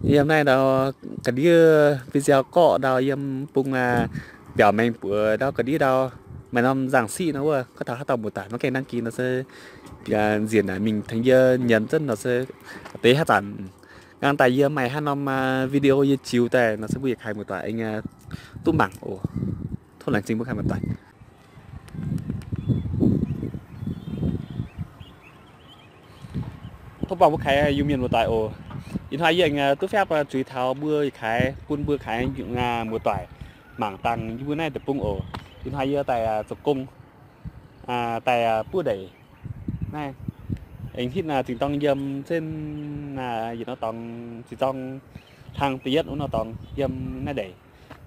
Yiem naaiv ndau ga'ndiev video gorqv ndau yiem bung biaux mengh buoz ndau ga'ndiev ndau maaih norm nzangc siqv nor wuov, gorngv taux haaix dauh muoz-doic maiv gaengh đăng ký nor se nzieqc naaic mingh tengx yie nyiemz zunv nor se deix haaix zanc nqaang daaih yie maaih haaix norm video yie ziux daaih nor se mbuo yietc kaaix muoz-doic aengx duqv mangc oc. Tov laengz zingh mbuo kaaix muoz-doic. Tov buangh mbuo kaaix Iu-Mienh muoz-doic oc. Ih hnoi yie aengx duqv fiapv zuiz taux mbuo yietc kaaix bun mbuo kaaix muoz-doic mangc dangh yie mbuo naaiv deic-bung oc. Ih hnoi yie daaih zoux gong, daaih buov ndeic naaiv, aengx hitv zingh dorng yiem zinh yietc norm dorngx zingh dorng hlang da'yietv wuov norm dorngx yiem naaiv ndeic.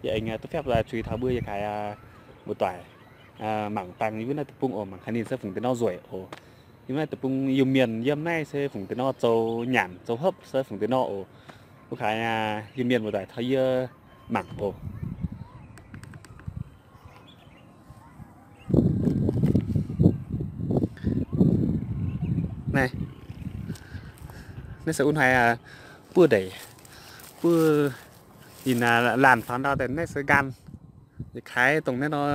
Yie aengx duqv fiapv zuiz taux mbuo yietc kaaix muoz-doic mangc dangh yie mbuo naaiv deic-bung oc, mangc kaaix ninh se fungc deix nor nzueic oc. Yie mbuo naaiv deic-bung Iu-Mienh yiem naaiv se fungc deix nor zoux nyanc zoux hopv se fungc deix nor oc. Mbuo kaaix Iu-Mienh muoz-doic taux yie mangc oc. Naaiv, naaiv se wuov hnoi buov ndeic, buov ninh laanh faaux ndau daaih naaiv se nqaanh. Yietc kaaix dongh naaiv nor,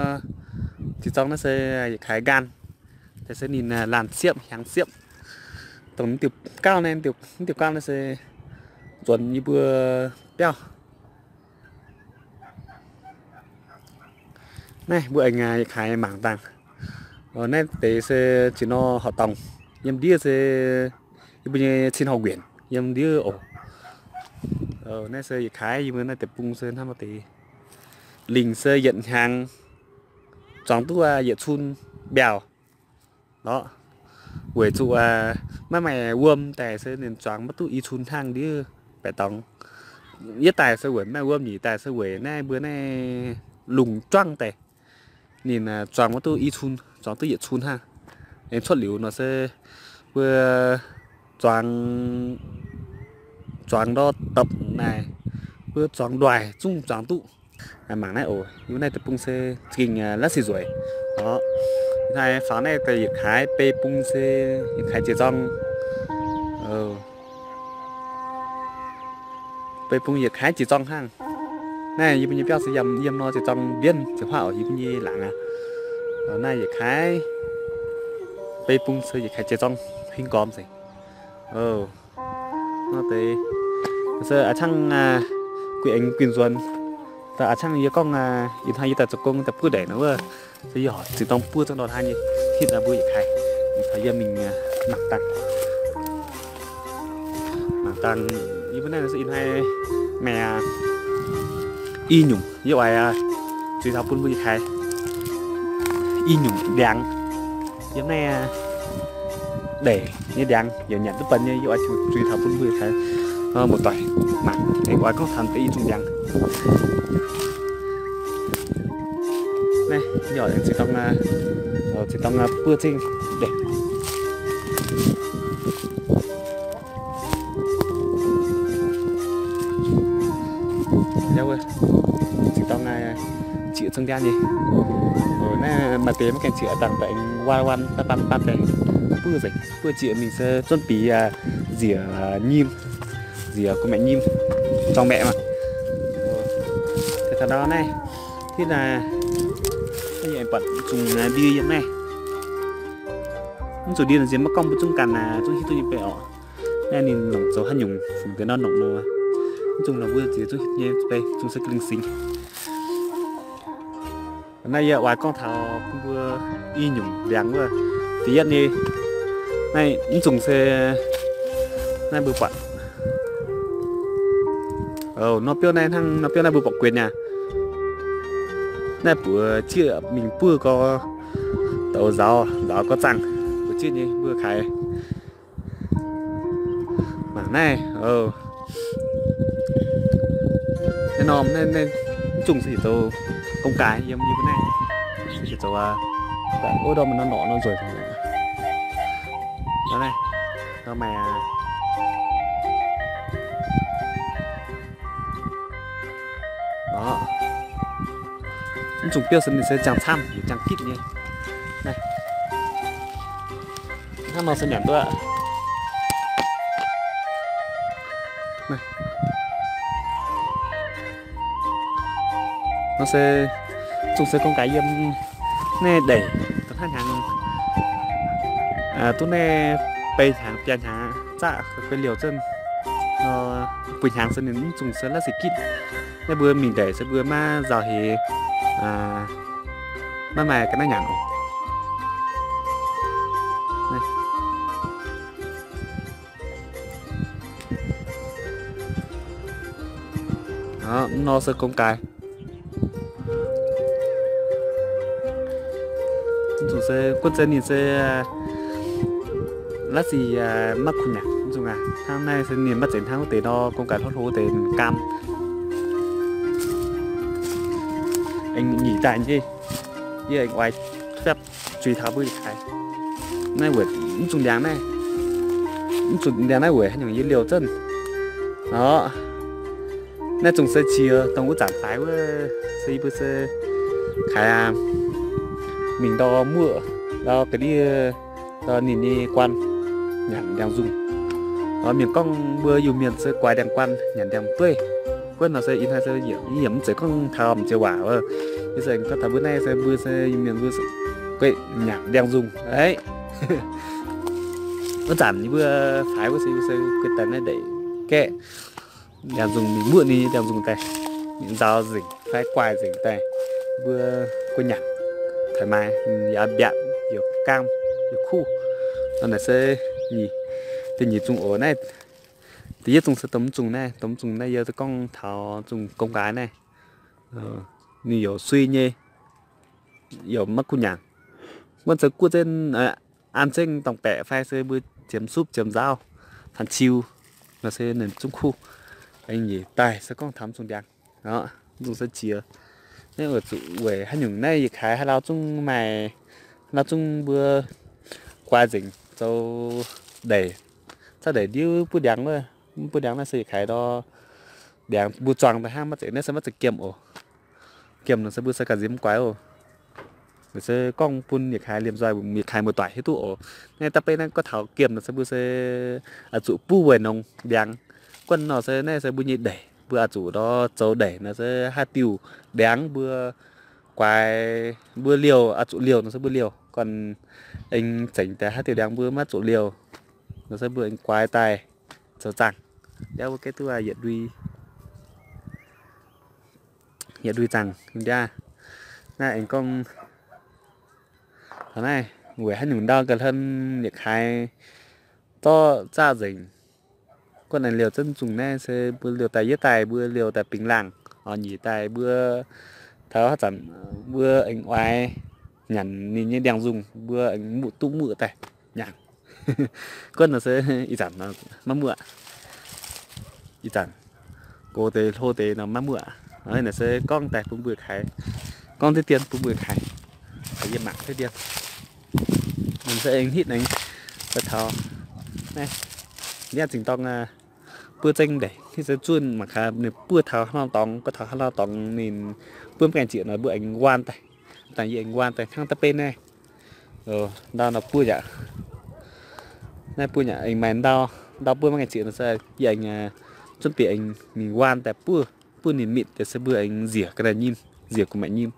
zinh dorng naaiv se yietc kaaix nqaanh. Daaih se ninh laanh siepv, hiaangx siepv. Dongh diuh gauv naaiv, diuh gauv naaiv se nzuonx yie mbuo biauv. Naaiv mbuo aengx yietc kaaix mangc dangh. Naaiv deix se zinh nor horqc dorngh, yiem ndiev se yie mbuo nyei cin horqc nguenc yiem ndiev oc. Naaiv se yietc kaaix yie mbuo naaiv deic-bung se hnangv nor deix. Lingc se yietc hnyangx zuangx duqv yietc cun mbiauh lorqc. Weic zuqc maiv maaih wuom daaih se ninh zuangx maiv duqv i cun hnangv ndiev baeqc dorngx. Yietv daaih se weic maaih wuom, nyic daaih se weic naaiv mbuo naaiv lungh juangv daaih. Ninh zuangx maiv duqv i cun, zuangx duqv yietc cun hnangv. Aengx cuotv liuz nor se mbuo zuangx, zuangx ndortv dopc naaic, mbuo zuangx ndoih zungv zuangx duqv. Mangc naaiv oc, yie mbuo naaiv deic-bung se za'gengh la'sic nzueic. Hnangv faaux naaiv daaih yietc kaaix bei bung se yietc kaaix jiex zorng. Bei bung yietc kaaix jiex zorng hnangv. Naaiv yie mbuo nyei biauv se yiem, yiem nor jiex zorng mbienv jiex huaav oc, yie mbuo nyei laangz aqv. Naaiv yietc kaaix bei bung se yietc kaaix jiex zorng huing gormx nzengc. Nor deix se a'cangv guinh aengx guinh nzuonx. Da'a'cangh yie gorngv ih hnoi yie daaih zoux gong daaih buov ndeic nor wuov, se yie horpc zinh dorng buov zungv nor hnangv nyei. Hitv naaiv mbuo yietc kaaix taux yie mingh mangc dangh. Mangc dangh, yie mbuo naaiv se ih hnoi maaih i nyungc, yie oix zuiz taux bun mbuo yietc kaaix i nyungc ndiangx. Yiem naaiv ndeic nyei ndiangx yaac nyanc duqv benx nyei, yie oix zuiz taux bun mbuo yietc kaaix muoz-doic mangc. Aengx oix gorngv taux deix i zungh ndiangx. Naaiv yie oix zinh dorng, zinh dorng buov zingh ndeic. Zinh dorng zieqc zungh ndiangx nyei. Naaiv maaih deix maiv gaengh zieqc dangh daaih aengx waan waan baav baav baav daaih buov nzengc. Buov zieqc mingh se zuonv biix nziec nyim, nziec gu'maeqc nyim, zorng maeqc maah. Taux ndau naaiv, hitv naaiv, naaiv yie aengx buatc zungh ndie yiem naaiv. Mv zuqc ndie nor nziex maiv gorngv mbuo zungv ganh zungv hiuv duqv nyei bei oc. Naaiv ninh longc zoux haaix nyungc fungc deix nor longc nor, mv zungh longc mbuo ziex zungv hiuv nyei bei, zungh se ga'lingh singx. Naaiv yie oix gorngv taux bun mbuo i nyungc ndiangx wuov. Da'yietv nyei, naaiv mv zungh se naaiv mbuo buatc, nor biouv naaiv hnangv, nor biouv naaiv mbuo buatc guenx aqv. Naaiv buoz zieqv mingh buov gorx, douz nzauz, nzauz gorx zaangh, buoz zieqv nyei mbuo kaaix. Mangc naaiv, naaiv norm naaiv, naaiv mv zungh se yietc zoux gong gaaix yiem yie mbuo naaiv. Se yietc zoux, wuov ndorm nor norqc nor nzueic. Nor naaiv, nor maaih mv zungh biouv se ninh se ziangh camv, ziangh gitv nyei. Naaiv, hnangv nor se nyanc duqv aqv. Nor se zungv se gorngv gaax yiem naaiv ndeic, dongh hnangv hnyangx, duqv naaiv bei hnyangx biaa hnyangx zaqv guei liouh zunv, buo hnyangx se ninh mv zungh se la'sic gitv. Naaiv mbuo mingh ndeic se mbuo maiv nzauh heix, maiv maaih ga'naaiv nyanc oc. Nor se gorngv gaax. Zungv se gunv se ninh se la'sic maiv kuh nyanc zungv aqv. Hnangv naaiv se ninh maiv zeiz hnangv wuov deix nor gorngv gaax hlo hlo deix gaam. Aengx nyic daaih nyei, yie aengx oix fiapv zuiz taux mbuo yietc kaaix. Naaiv weic mv zungh ndiangx naaiv, mv zungh ndiangx naaiv weic haaix nyungc yie liouh zunv. Orqv, naaiv zungv se qiex dongh wuov zanc faix wuov, se yie mbuo se kaaix aqv, mingh ndau muoqv, ndau ga'ndiev, ndau ninh nyei guaan nyanc ndiangx-nzungh. Mienh gorngv mbuo Iu-Mienh se guaix ndiangx-guaan nyanc ndiangx-dueiv. Guonv nor se ih hnoi se yie yaac mv zeiz gorngv taux m'jiex waac, yie se gorngv taux mbuo naaiv se mbuo se Iu-Mienh mbuo guaix nyanc ndiangx-nzungh. Wuov zanc yie mbuo faix wuov se yie mbuo se guaix daaih naaiv ndeic gaeqv ndiangx-nzungh, mingh muoqv ninh ndiangx-nzungh daaih, mingh nzaaux nzengc fai guaix nzengc daaih, mbuo guaix nyanc taux maaih yaac mbiaatc, yaac gaam, yaac kuv. Nor naaic se da'nyeic zungh oc. Naaiv da'yietv zungh se dongh mv zungh naaiv, dongh mv zungh naaiv yie gorngv taux zungh gong gaaix naaiv, ninh yaac sui nyei, yaac maiv kuv nyanc. Wuov zanc guoqv zengv, an zengv dorngc baeqc fai se mbuo ziemx supv ziemx nzaauv, fanh ciu, nor se ninh zungv kuv. Aengx nyic daaih se gorngv taux mv zungh ndiangx, mv zungh se qiex. Naaiv oix zuqc weic haaix nyungc naaiv yietc kaaix haaix lauh zungv maaih, haaix lauh zungv mbuo guaix nzengc zoux ndeic, zaqv ndeic ndiuv buov ndiangx wuov, buov ndiangx naaiv se yietc kaaix ndor, ndiangx mbuo zuangx daaih hnangv, maiv zeiz, naaiv se maiv zeiz giemh oc. Giemh nor se mbuo se ganh nziex mv guaix oc. Naaiv se gorngv bun yietc kaaix liemh nzoih, yietc kaaix muoz-doic hiuv duqv oc. Naaiv da'beiv naaiv gorngv taux giemh nor se mbuo se oix zuqc buov weic nongx ndiangx. Guonv nor se naaiv se mbuo nyei ndeic, mbuo oix zuqc ndor zoux ndeic nor se haaix diuh ndiangx mbuo guaix, mbuo liouh, oix zuqc liouh nor se mbuo liouh. Gorngv aengx zengc daaih haaix diuh ndiangx mbuo maiv zuqc liouh nor se mbuo aengx guaix daaih zoux zaangh. Jauv mbuo gaeqv duqv yietc ndui, yietc ndui zaangh ndiangx. Naaiv aengx gorngv taux naaiv weic haaix nyungc ndau ga'hlen yietc kaaix zorqv zaqv nzengc. Guonv aengx liouh zunv zungh naaiv se mbuo liouh daaih yietv daaih mbuo liouh daaih bingx laangh, oix nyic daaih mbuo taux haaix zanc mbuo aengx oix nyanc ninh nyei ndiangx-nzungh, mbuo aengx muoqv duqv muoqv daaih nyanc. Guonv nor se ih zanc maiv muoqv. Ih zanc gox deix hlo deix nor maiv muoqv. Naaiv se gorngv daaih bun mbuo kaaix, gorngv deix dien bun mbuo kaaix, yie mangc deix dien. Ninh se aengx hitv aengx daaih taux naaiv, ninh zingh dorng buov zengv ndeic, hitv se zunh mangc gaax ninh buov taux haaix norm dorngx, buov taux haaix norm dorngx ninh buov mv gaengh jieqc nor mbuo aengx nquaan daaih. Dangh yie aengx nquaan daaih hnangv da'beiv naaiv. Ndau nor buov yaac, naaiv buov yaac aengx maaih ndau, ndau buov mv gaengh jieqc nor se yie aengx zunv bieqc aengx mingh nquaan daaih buov, buov ninh mitc deix se mbuo aengx nziec ga'naaiv nyim, nziec gu'maeqc nyim.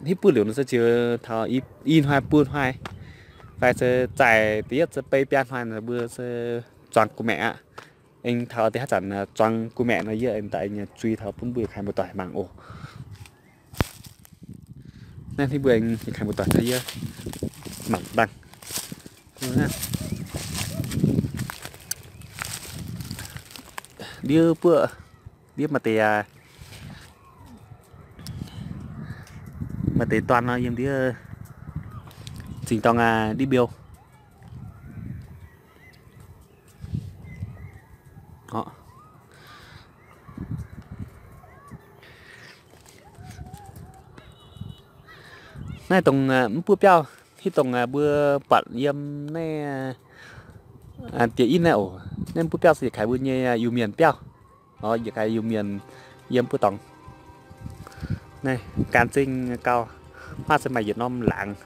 Hitv buov liuz nor se jiex taux i hnoi buo hnoi fai se zaih da'yietv se bei biaa hnoi nor mbuo se zuangx gu'maeqc aqv. Aengx taux deix haaix zanc zuangx gu'maeqc nor yie aengx daaih aengx zuiz taux bun mbuo kaaix muoz-doic mangc oc. Naaiv hnoi mbuo aengx kaaix muoz-doic caux yie mangc dangh. Ndiev buoqv, ndiev maaih deix, maaih deix dorn nor yiem ndiev zingh dorng ndiev mbiouh. Naaiv dongh mv buov biauv, hitv dongh mbuo buatc yiem naaiv dieh inv naaiv oc. Naaiv mv buov biauv se yietc kaaix mbuo nyei Iu-Mienh biauv. Yietc kaaix Iu-Mienh yiem buov dorngx. Naaiv gan zingh gauh, huaav se maaih yietc norm laangz.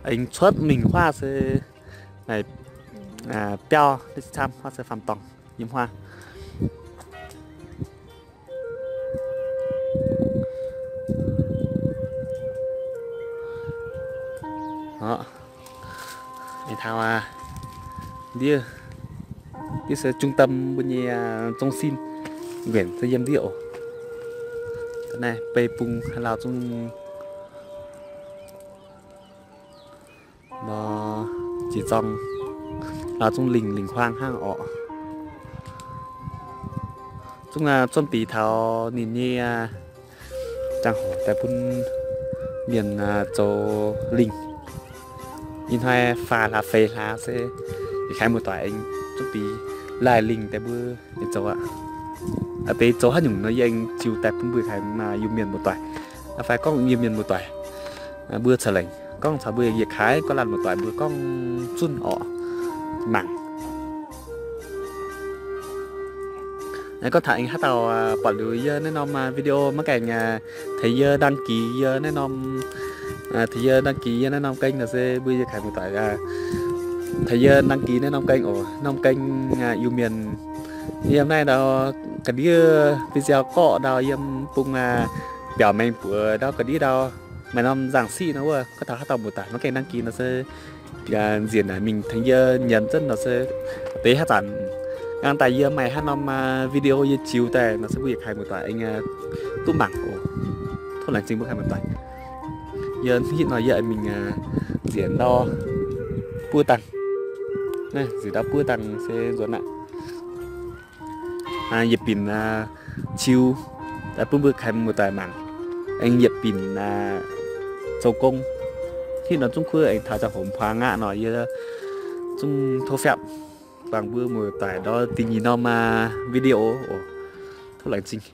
Aengx cuotv mingh huaav se maaih biauv camv, huaav se faam dorngx yiem huaav. Orqc, aengx taux ndiev, ndiev se trung tâm mbuo nyei zong sin, nquenc se yiem ndiev oc. Naaiv bei bung haaix lauh zungv nor, jiex zorng lauh zungv lingh lingh huaang hnangv orqc. Zungv zuonv bic taux ninh nyei ziangh hoc daaih bun mienh zoux lingh. Ih hnoi faah hlaax feix hlaax se yietc kaaix muoz-doic aengx zuonv bic laaih lingh daaih mbuo aengx zoux aqv. Deix zoux haaix nyungc nor yie aengx ziux daaih bun mbuo kaaix Iu-Mienh muoz-doic, fai gorngv Iu-Mienh muoz-doic mbuo caux lengc gorngv caux mbuo yietc kaaix gorngv laanh muoz-doic mbuo gorngv zunv orqc, mangc. Gorngv taux aengx haaix dauh buatc liuz yie naaiv norm video maiv gaengh tengx yie đăng ký yie naaiv norm, tengx yie đăng ký yie naaiv norm kênh nor se mbuo yietc kaaix muoz-doic tengx yie đăng ký naaiv norm kênh oc. Norm kênh Iu-Mienh yiem naaiv ndau ga'ndiev video gorqv ndau yiem bung biaux mengh buoz ndau ga'ndiev ndau maaih norm nzangc siqv nor wuov. Gorngv taux haaix dauh muoz-doic maiv gaengh đăng ký nor se nzieqc naaic mingh tengx yie nyiemz zunv nor se deix haaix zanc ngang daaih yie maaih haaix norm video yie ziux daaih nor se mbuo yietc kaaix muoz-doic aengx duqv mangc oc. Tov laengz zingh mbuo kaaix muoz-doic. Yie hitv nor yie mingh nzieqc ndau buov dangh. Nzieqc ndau buov dangh se nzuonx aqv. Yietc binc qiu daaih bun mbuo kaaix muoz-doic mangc. Aengx yietc binc zoux gong. Hitv nor zungv kuv aengx taux ziangh hoc hmuangx aqv nor yie zungv tov fiapv bangc mbuo muoz-doic ndortv da'nyeic norm video oc. Tov laengz zingh.